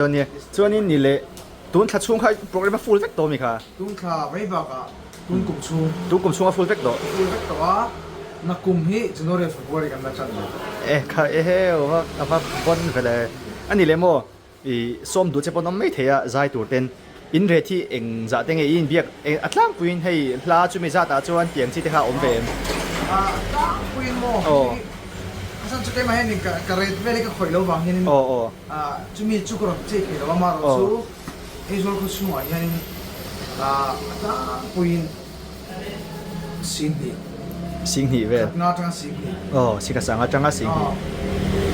Chuan chuanin ni leh tun thla chhung kha program a full vek tawh mi kha? Tun thla mai bakah tun kum chhung. Tun kum chhung a full vek tawh? Full vek tawh a, na kum hi January leh February kan la tan lo. E kha eheu a va a va vawn ve le. A ni leh maw i sawm duh che pawn awm mai thei a zai tur ten in ret hi eng zah te nge i inbiak a tlangpuiin hei hla chumi zat ah chuan tiang chi te kha a awm ve em? A tlangpuiin maw hei a chhan chu keimah hian ka ret vel hi ka khawih lo vang hianin Chumi chu ka rawn chei thei lo a, amaherawh chu Aizawl khaw chhungah hianin a tlangpuiin Singhnih. Singhnih vel. Khatna atanga Singhnih. Aw, Sikasang atanga Singhnih. Aw,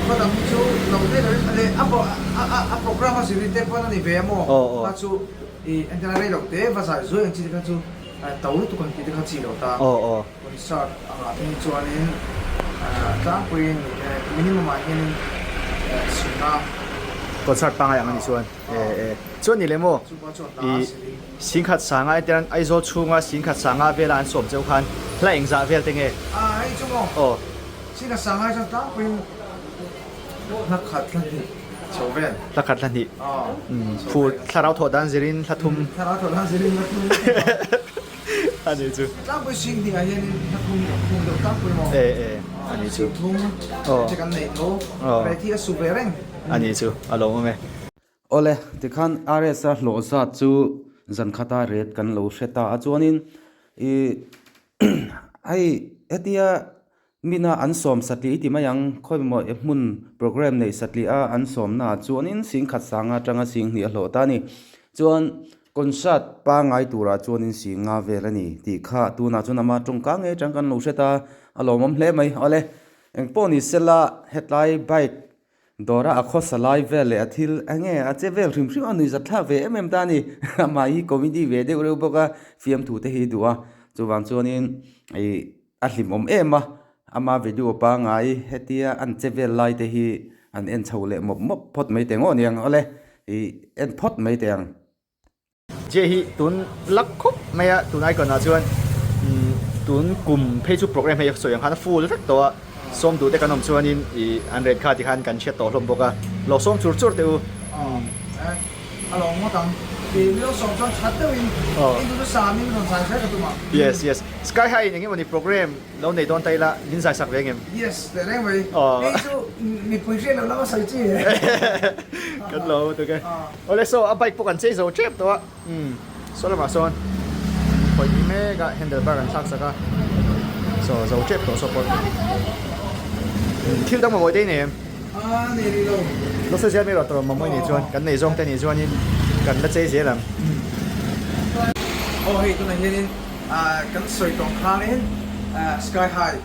khaw dang hi chu lo thei lovin a leh a program a zirtir te pawn a ni ve a maw? Kha chu i entirna rei lo te va zai zuai ang chi te kha chu to lutuk ang tih te kha chi lo ta. Concert angah te hi chuanin tlangpuiin minimum ah hianin chhimna. Concert pangngai ang a nih chuan e e chuan ni leh maw i Singkhat sanga etiang Aizawl chhunga Singkhat sanga vela an sawm cheu khan hla engzah vel te nge? A hei chu maw aw Singkhat sanga hi chuan tlangpuiin hla khat hla hnih chho vel. Hla khat hla hnih phur thlarau thawh dan zirin hla thum. Thlarau thawh dan zirin hla thum. A nih chu. Tlangpui sing dingah hianin hla thum a khum deuh tlangpui maw? E e a nih chu. Sing thum te kan nei tho. Rei thi a su ve reng. A nih chu a lawmawm e. Awle, tikhan RS-a hlawh zat chu zan khata ret kan lo hre ta a chuanin i hei hetia Mina an sawm satliah i ti mai ang, khawi maw e hmun programme neih satliah a an sawmna ah chuanin singkhat sanga atanga singhnih a hlawh ta a ni. Chuan concert pangai turah chuanin singa vel a ni tih kha tunah chuan ama tawngka ngei atang kan lo hre ta a lawmawm hle mai. Awle, engpawh ni sela hetlai bike dawra a khawsa lai vel leh a thil enge a che vel hrim hrim a nuihzat thlak ve em em ta a ni. Amah hi comedy ve deuh reuh bawk a, fiamthu te hi duh a, chuvang chuanin ih A hlimawm em a, ama video pangai hetia an che vel lai te hi an en chho leh mawp mawp phawt mai teh ngawh niang awle ih en phawt mai teh ang. Jay hi tun lak khawp mai a, tun icon ah chuan tun kum phei chu program hei sawi ang khan a full vek tawh a, sawm duh te kan awm chuanin ih an ren kha tikhan kan hriat tawh hlawm bawk a, lo sawm chur chur teh u. A lo ngawt ang. Ti mi lo sawm chuan that deuhin in duhtu samin rawn zai zel ka tum ang. Yes yes. Sky High in engemawni program lo nei dawn ta ila min zai sak ve engem? Yes teh reng mai. Hei chu mipui hriat loh lama sawi chi e. Kan lo tuk e. Awle saw a bike pawh kan chei zo tep tawh a. Umm saw lamah sawn khawih ni mek a handle bar an thlak sak a. Saw zo tep tawh saw pawh. Thil dang mamawih te i nei em? A nei rih lo. Nasa zel mai erawh tawh mamawih nei chuan kan nei zawng te nih chuanin kan la chei zel ang. Aw hei tunah hianin kan sawi tawh khanin Sky High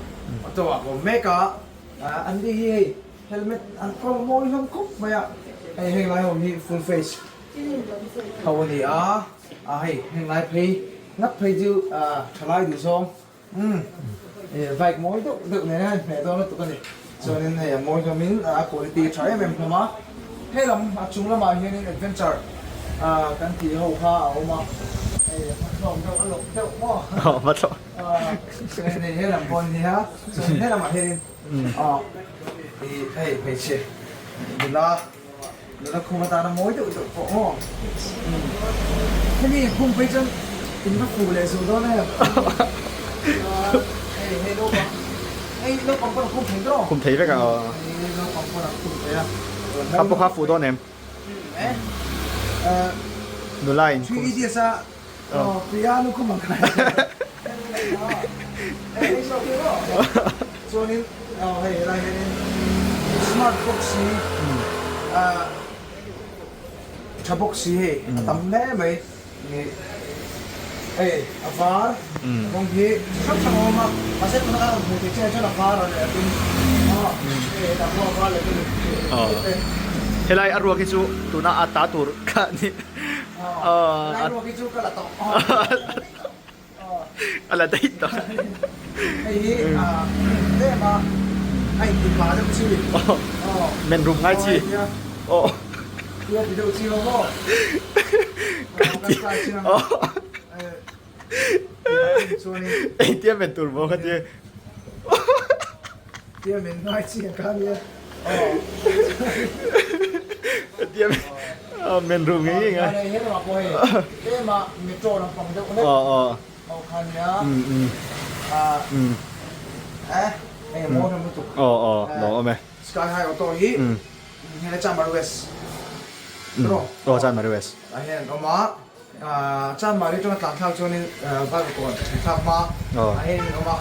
auto ah ka awm mek a, an ni hi hei helmet an kawl mawi hlawm khawp mai a, hei heng lai ho hi full face ho a ni a, hei heng lai phei ngat phei chu thalai duh zawng. Umm eh bike mawi deuh deuh nen hian hmeh dawn lutuk a ni. Chuanin hei a mawi hlawmin a quality a tha em em hlawm a. He lam a chung lamah hianin adventure ah kan tih ho kha a awm a. Hei a hmathlawm deuh a lawk deuh maw. Aw hmathlawm. Chuanin hei he lam pawh a ni a. Chuanin he lamah hianin aw ih hei hmeichhe nula Nula khum atana mawi deuh deuh pawh maw? Umm. Hemi khum phei chuan in va fuh leh zuh dawn em? Hei hei naupang hei naupang pawn a khum thei dawn. Khum thei vek a aw. Hei naupang pawn a khum thei a. Kha pawh kha fuh dawn em? Umm e. Nula in khum. Three idiots a aw Priya nu khum ang kha. Hei hei saw khi maw? Chuanin aw hei helai hianin smart bawk si ah tha bawk si hei a tam hle mai ih hei a var rawng hi chi hrang hrang a awm a mahse tuna kan rawn hmuh theih chiah chuan a var a leh a dum aw hei hetah pawh a var leh dum in Helai a ruak hi chu tuna a ta tur kha a ni aw helai ruak hi chu ka la tawh A la daih tawh. Hei hi tlem a a inti pa deuh chi. Men rum ngai chi. Aw. Tia ti deuh chi lo maw? Ka ti. Ei tia men tur maw ka ti. Tia men ngai chi ang kha nia. Tia men. Men rum ngei ngei ngai. He lamah pawh hei tlema metro lampang deuh hlek ho kha nia. Eh eng maw hlawm lutuk. Aw aw lawm awm e. Sky High Auto hi helai Chanmari West. Aw Chanmari West. Ah hian an awm a. Chanmari atanga tlan thlak chuanin Vaivakawn an thlak hma ah hian an awm a,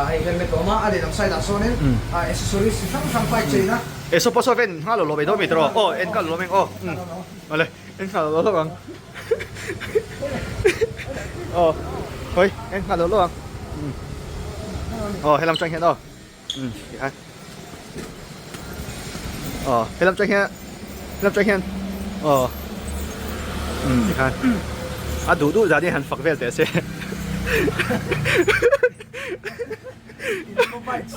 hei helmet a awm a, a lehlam side ah sawnin accessories chi hrang hrang bike cheina. E saw pawh saw ven nghal lo lawm ei dawn mi tawh aw en nghal lo lawm eng aw awle en nghal lo lawm ang aw hawi en nghal lo lawm ang aw helam tang hian aw tikhan aw helam tang hian helam tang hian aw tikhan a duh duh zan hi han fak vel teh se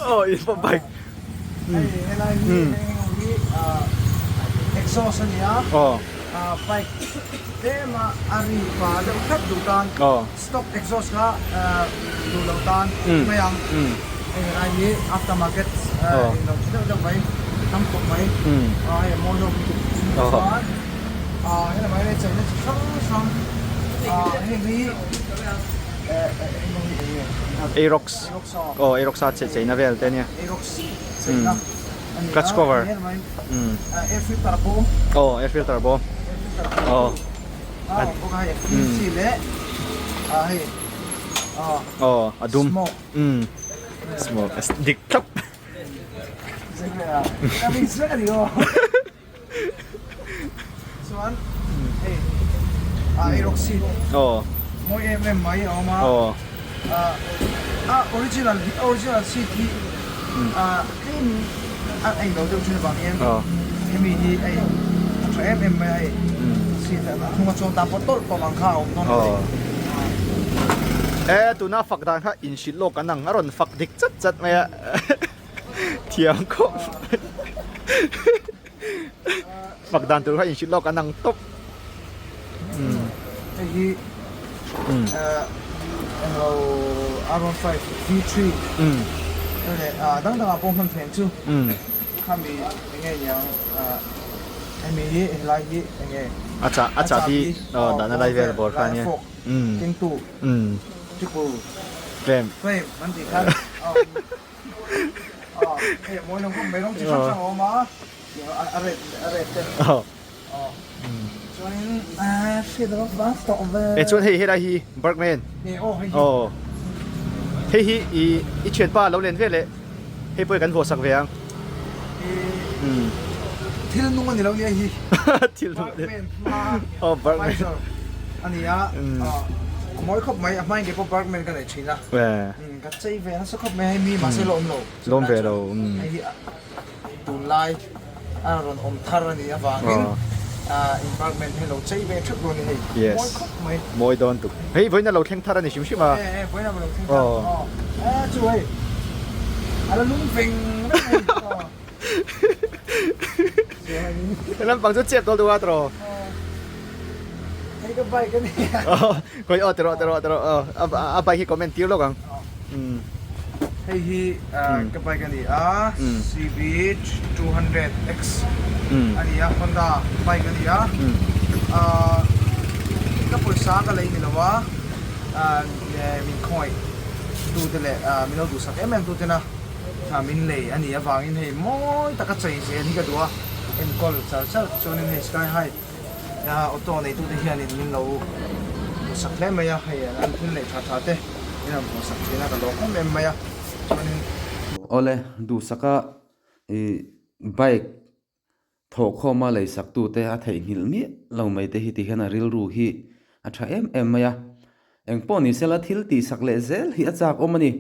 aw info bike hei helai hi heng ho hi exhaust a ni a aw bike tlem a a ri pa deuh tlat duh tan stock exhaust kha duh lo tan mai ang. Hei helai hi after market in lo ti deuh deuh mai tam khawp mai a hei a mawi hlawm lutuk chuan helamah hian cheina chi hrang hrang heng hi eng nge Aerox aw Aerox a cheina vel te ania Aerox cheina ania clutch cover air filter bawm aw air filter bawm aw a awm bawk a hei a fim chi leh hei aw a dum. Umm smoke a dik thlap. Chuan hei a eirawk seat aw mawi em em mai a awm a aw a original hi original seat hi a tlem a eng lo deuh thin avang hian hemi hi hei a tha em em mai a hei seat a hnunga chuan tan pawh tawlh tawlh ang kha a awm dawn a ni. E tuna fak dan kha inhrilh lawk an ang a rawn fak dik chat chat mai a thiam khawp mai fak dan tur kha inhrilh lawk an ang tawp. Hei hi englo R15 V3 leh dang dangah pawh hman theih ang chu khami enge niang hemi hi helai hi enge a chah a chahbi dahna lai vel bawr kha ania kengtu triple frame frame an tih khan hei a mawi lo khawp mai rawng chi hrang hrang a awm a a red a red te. E chuan hei helai hi Bergman aw hei hi i i thianpa lo len vel eh hei pawh hi kan vuahsak ve ang thil nung a ni lo nia hi thil nung Bergman hma aw Bergman a ni a a mawi khawp mai a hmain kei pawh Bergman ka nei thin a ka chei ve nasa khawp mai hei mi mahse la awm lo lawm ve lo hei hi Tunlai a rawn awm thar a nih avangin environment hi lo chei ve theuh dawn a ni hei. Yes. Mawi khawp mai. Mawi dawn tuk. Hei vawiin a lo thleng thar a ni hrim hrim a. E e vawiin a lo thleng thar. Aw. E chu hei a la lung veng veng mai. Aw. He lampang chu chep dawl duh a tiraw. Hei ka bike a ni. Aw khawi aw tiraw tiraw tiraw aw a bike hi comment tir lawk ang. Hei hi ka bike a ni a, CB 200X a ni a, Honda bike a ni a, ka pawisa ka lei ni lo a, min khawngaih tute leh min lo duhsak em em tute na min lei a nih avangin hei mawi taka chei zel hi ka duh a, enkawl char char chuanin hei sky high. Auto neitute hianin min lo hmuhsak hle mai a, hei an thil neih tha tha te min rawn hmuhsak thin a, ka lawm em em mai a, chuanin. Awle, duhsaka i bike thawhkhawma leisaktute a theihnghilh miah lo mai te hi ti hian a rilru hi a tha em em mai a. Engpawh ni sela thil tihsak leh zel hi a chak awm a ni.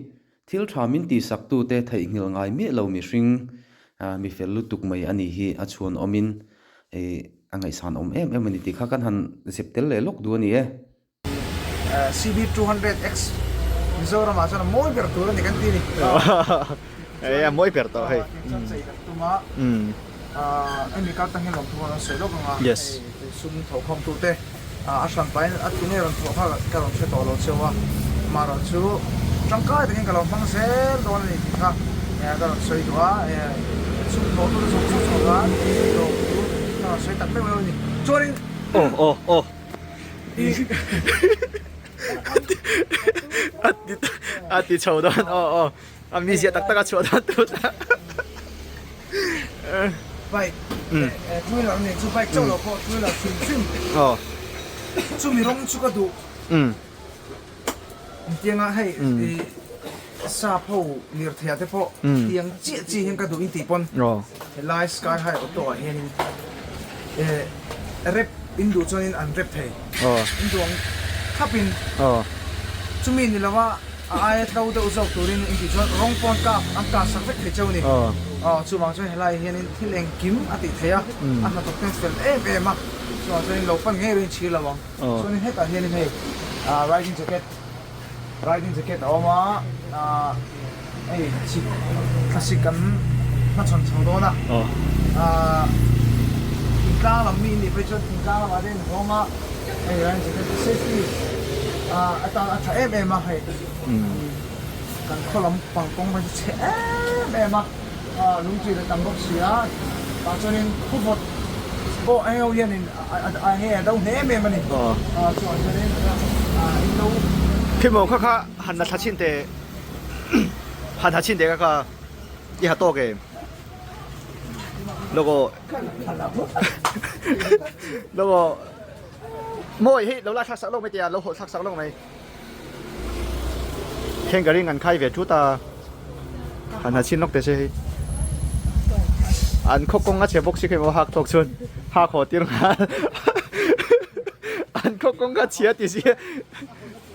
Thil tha min tihsaktute theihnghilh ngai miah lo mihring mi fel lutuk mai a nih hi a chhuan awmin a ngaihsan awm em em a ni tih kha kan han zep tel leh lawk duh a ni e. CB 200X Mizoram ah chuan a mawi ber tur a ni kan ti a ni. Ei a mawi ber tawh hei. Tin chuan chei kan tum a, hemi kal tang hian lawmthu an rawn sawi lawk ang a, hei sum thawhkhawm tute. A hran pahin a tunge rawn thawh kha ka rawn hre tawh lo cheu a, amaherawh chu tangkai takin ka lo hmang zel dawn a ni tih kha ka rawn sawi duh a, chhung thawh tute zawng zawng chhuah khan lawm chu ka rawn sawi tak meuh meuh a ni. Chuanin. Aw aw aw. A ti chho dawn aw aw. A mizia tak tak a chhuah dawn tut a. Bike two wheeler nen chu bike chauh lo pawh two wheeler hrim hrim. Aw. Chumi rawng chu ka duh. Engtianga hei i sap ho lirthei ah te pawh tiang chiah chiah hian ka duh in tih pawn helai sky high auto ah hianin eh rep in duh chuanin an rep thei in duh ang thlapin chumi ni lova a aia tlo deuh zawk turin in tih chuan rawng pawn kap an kah sak vek thei cheu a ni chuvang chuan helai hianin thil engkim a tih theih a a hnathawk ten fel em em a chuvang chuanin lo pan ngei rin chhir lo ang. Chuanin hetah hianin hei ah riding jacket riding jacket a awm a ah hei chhip thlasik kan hmachhawn chho dawn a ah thingtlang lam mi nih phei chuan thingtlang lamah te hian a awm a hei riding jacket safety ah atan a tha em em a hei kan khaw lam pang kawng phei chu chhe em em a ah lungchil a tam bawk si a tah chuanin khawvawt pawh eng ho hianin. Khimaw kha kha han la thla chhin teh han ha chhin teh kha kha i ha tawk em logo logo mawi hi lo la thlak sak lawk mai tia lo hawlh thlak sak lawk mai Heng ka ring an khai ve thut a, han ha chhin lawk teh se hei. An khaw kawng a chhe bawk si kha emaw hak thawk chuan hak haw tir nghal. An khaw kawng kha chhia ti si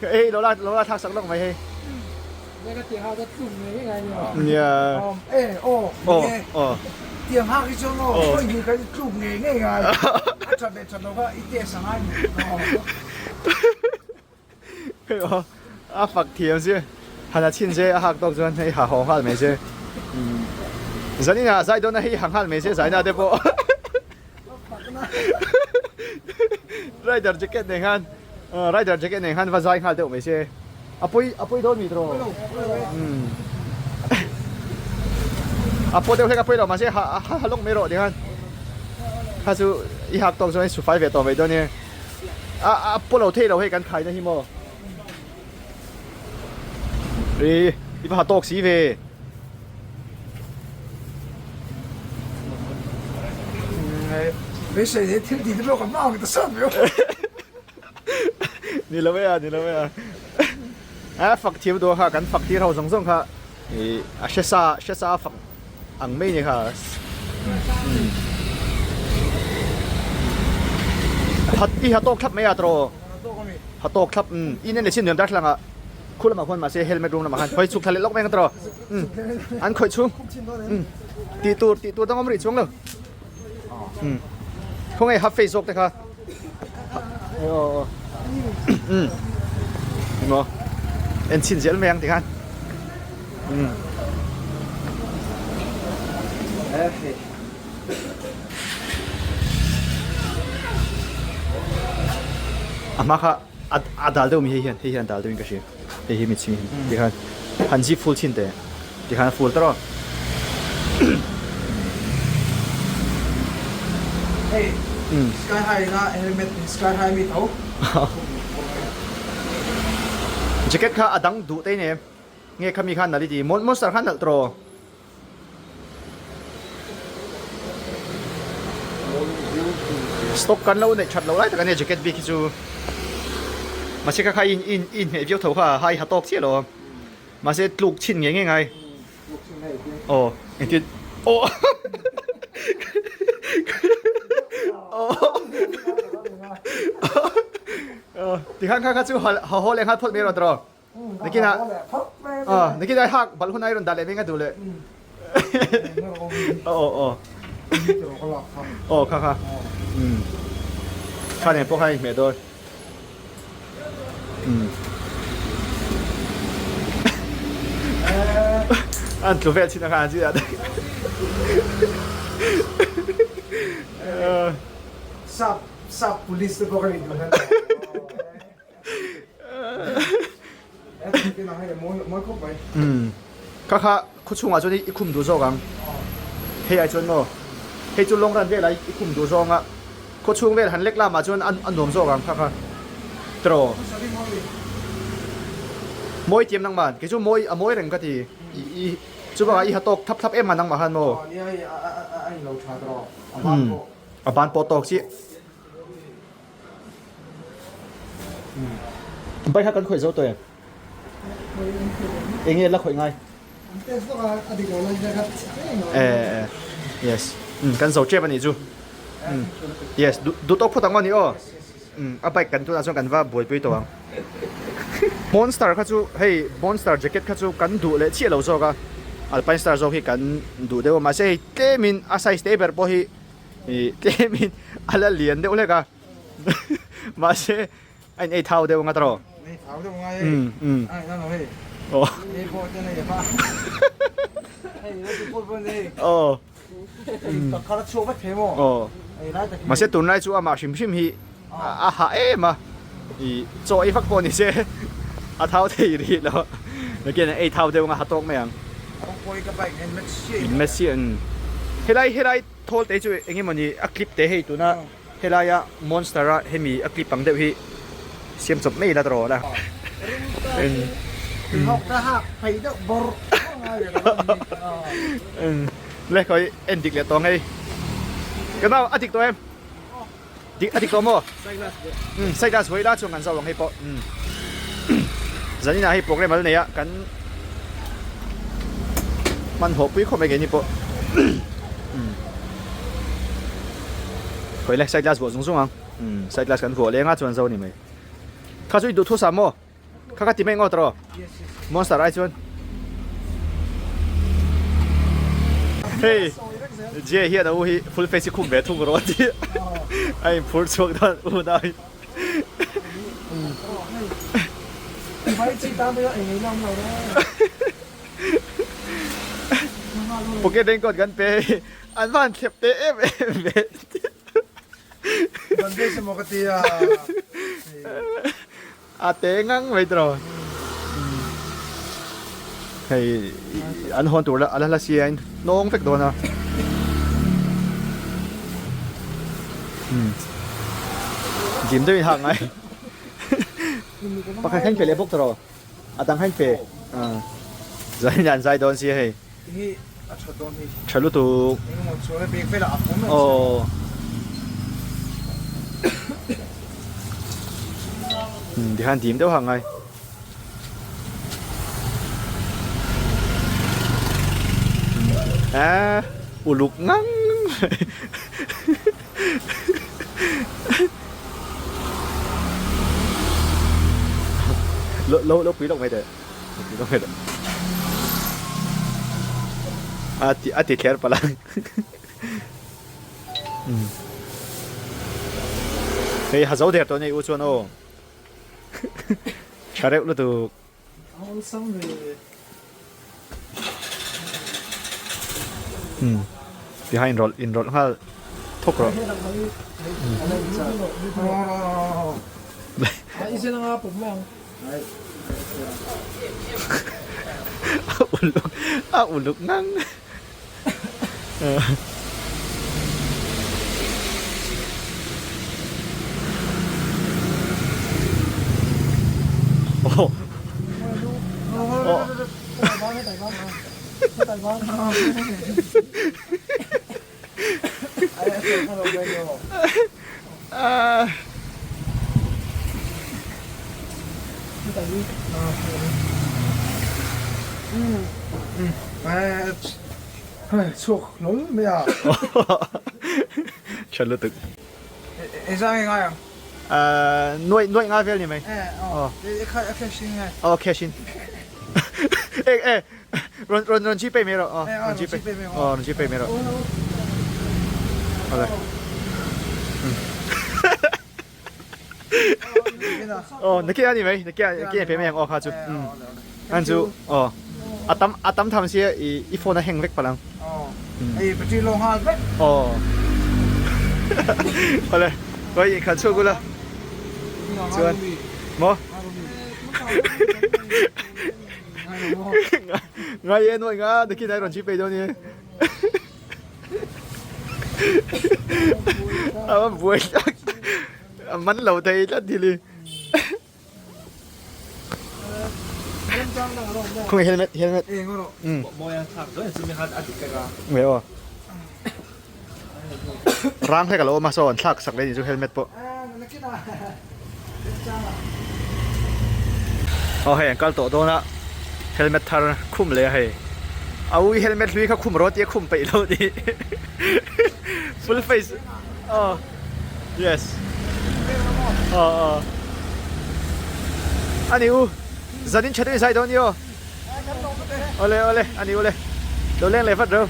hei lo la lo la thlak sak lawk mai hei. Nia. Aw aw. Tiang hak hi chuan aw khawi hnih kan tluk ngei ngei ngai. A that leh that lo kha i test a ngai ni. Hei aw a fak thiam si han a chhin se a hak tawk chuan hei ha haw nghal mai se zanin ah zai dawn a hei ha nghal mai se zaina te pawh rider jacket nen khan rider jacket nen khan va zai nghal deuh mai se a pawi a pawi dawn mi tawh a paw deuh hlek a pawi lo mahse ha ha lawk mai rawh tikhan kha chu i hak tawk chuan i su fai ve tawh mai dawn nia. A a paw lo thei lo hei kan khai na hi maw. Ri i va ha tawk si ve. Beisei he thil ti te pawh ka hma ang ta sat ve. Ni lo e a ni lo e a. A fak thiam duh kha kan fak tir ho zawng zawng kha i a hre sa hre sa a fak ang mai ni kha. Hat i ha tawk thlap mai a tawh ha tawk thlap in en leh chin nuam darthlalang ah khu lamah khuan mahse helmet room lamah khan khawi chhuk thla leh lawk mai ang tawh an khawih chhung tih tur tih tur dang awm rih chuang lo khawnge half face zawk te kha emaw en chhin zel mai ang tikhan. A hma kha a dal deuh mi hei hian hei hian a dal deuh in ka hria hei hi mit chhing hi tikhan han zip full chhin teh tikhan a full tawrh aw. Hei sky high na helmet sky high mi tho. Jacket kha a dang duh te nei em? Nge khami kha nalh i ti? Monster kha nalh tawh. Stock kan lo neih that loh lai tak a nia jacket bik hi chu. Mahse kha kha i in i inhmeh viau tho kha ha i ha tawk chiah lo. Mahse tluk chhin ngei ngei ngai. Aw engtin aw aw tikhan kha kha chu ha haw leh nghal phawt mai rawh tawh. Nakinah aw nakinah i hak balh hunah i rawn dah leh mai nga duh leh. Aw aw aw. Aw kha kha. Umm. Kha nen pawh khan inhmeh dawn. Umm. An tlu vel chin a khan an zir ah. Sap sap police te pawh ka nih duh hian. Kha kha khaw chhungah chuan i khum duh zawk ang. Hei ai chuan maw? Hei chu long run velah i khum duh zawng a. Khawchhung vel han lek lamah chuan a nuam zawk ang kha kha tiraw. Mawi tiam nangman kei chu mawi a mawi reng ka ti i chu bakah i ha tawk thlap thlap em a nangmah khan maw. A ban pawh tawk chiah. Bike kha kan khawih zo tawh em? Eng nge la khawih ngai? Eh yes kan zo tep anih chu yes duh tawk phawt ang aw ni aw a bike kan tunah chuan kan va buaipui tawh ang monster kha chu hei monster jacket kha chu kan duh leh chiah lo zawk a alpine star zawk hi kan duh deuh a mahse hei tlemin a size te ber pawh hi ih tlemin a la lian deuh hlek a mahse A in ei thau deuh anga tawh. Ei thau deuh ngai hei. Um um. A in ano hei. Oh. Ei pawh te nei a. Hei la ti pawh pawh nei. Oh. Ei pakhat a chhuak vek thei maw? Oh. Ei lai tak hi. Mahse tunlai chu amah hrim hrim hi a hah em a. I chaw ei vak pawh ni se a thau thei rih lo. Nakin ei thau deuh anga ha tawk mai ang. A rawng pawh hi ka bike in match chiah. In match chiah. Helai helai thawl te chu engemawni a clip te hei tuna Helaia monster a hemi a clip ang deuh hi siam chawp mai ila tawh la. Le khawi en dik leh tawh ang hei. Ka nau a dik tawh em? Dik a dik tawh maw? Side glass vawi la chuan kan zau ang hei pawh. Zaninah hei program al nei a kan hmanhmawh pui khawp mai keini pawh khawi le side glass vuah zung zung ang side glass kan vuah leng a chuan zo ni mai kha chu i duh thu sam maw kha ka ti mai ngawt rawh monster ai chuan hei Jay hian a u hi full face hi khum ve thung rawh a ti a inphur chhuak dan u nau hi. Pocket raincoat kan pe hei an van thlep te em em ve. Bandage emaw ka ti a. A te ngang mai tiraw. Hei an hawn tur la la si a in hnawng vek dawn a. Dim deuhin hak ngai. Pakhat kha in pe leh bawk tawh rawh. A dang kha in pe. Zanin an zai dawn sia hei. Hi a tha dawn hi. Tha lutuk. Engemaw chuan a bag velah a pawm reng sia. Aw. Tikhan dim deuh hak ngai. Ahh uluk ngang lo lo lo pui lawk mai teh lo pui lawk mai teh a ti a ti thler palh a hei ha zo der tawh nei u chuan aw. Tha reuh lutuk. Awlsam ve. Hmm. Behind rawlh in rawlh nghal thawk rawh. A uluk a uluk ngang. Chhuak hlawl mai a. Tha lutuk. Engzah nge ngai ang? Nuaih nuaih ngai vel ni mai. Aw. A cash in nge? Aw cash in. Eh eh rawn rawn rawn gpay mai rawh. Aw rawn gpay. Aw rawn gpay mai rawh. Awle. Aw nakin a ni mai nakin nakin a pe mai ang aw kha chu. An chu aw a tam a tam tham sia i i phone a hang vek palh ang. Aw hei battery low nghal vek. Aw awle khawi inkhalh chhuak ula chuan maw ngai e nuaih nga nakin a rawn chhi pei dawn e. A va buai tlat a man lo thei tlat thil hi. Khawnge helmet helmet. Nge aw. Rang hlek a lo awm a saw an thlak sak leh ni chu helmet pawh. Aw hei an kal tawh dawn a helmet thar khum leh a hei a ui helmet hlui kha khum rawh tia khum peih lo ni full face aw yes aw aw ani u zanin tha deuhin zai dawn ni aw awle awle ani ule lo leng leh vat reuh.